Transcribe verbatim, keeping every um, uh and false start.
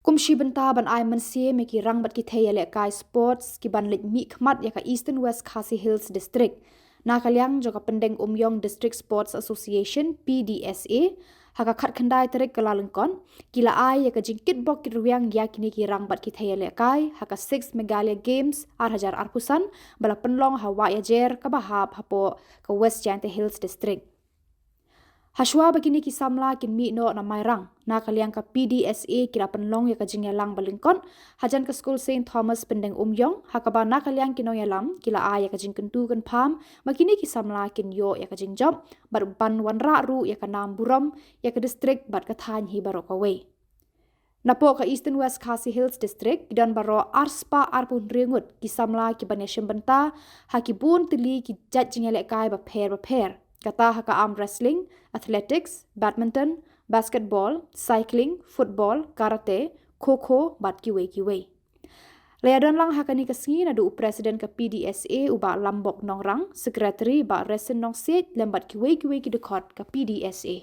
Kum shi bynta ban ai mynsiem ïa ki rang bad ki thei ïalehkai sports ki ban leit mihkhmat ïa ka Eastern West Khasi Hills District, na ka liang jong ka Pyndengumiong District Sports Association, P D S A, ha ka khatkhyndai tarik Kyllalyngkot, ki la ai ïa ka jingkitbok kitrwiang ïa kine ki rang bad ki thei ïalehkai ha ka six Meghalaya Games ar hajar arphew san ba la pynlong ha Wahiajer kaba hap hapoh ka West Jaintia Hills District. Hashwa ba kine ki samla kin mih noh na Mairang, na ka liang ka P D S A ki la pynlong ïa ka jingïalang ba lyngkot hajan ka skul Saint Thomas Pyndengumiong, ha kaba na ka liang ki nongïalam ki la ai ïa ka jingkyntu kynpham ba kine ki samla kin ïoh ïa ka jingjop bad ban wanrah ruh ïa ka nam burom ïa ka district bad ka thaiñ hi baroh kawei. Napoh ka Eastern West Khasi Hills District ki don baroh arspah arphew hynriew ngut ki samla ki ban ïashim bynta ha ki bun tylli ki jait jingïalehkai bapher bapher, kata ha ka arm wrestling, athletics, badminton, basketball, cycling, football, karate, kho kho bad kiwei kiwei. La ïadon lang ha kane ka sngi naduh u President ka P D S A u Bah Lambok Nongrang, Secretary Bah Resin Nongsiej lem bad kiwei kiwei ki dkhot ka P D S A.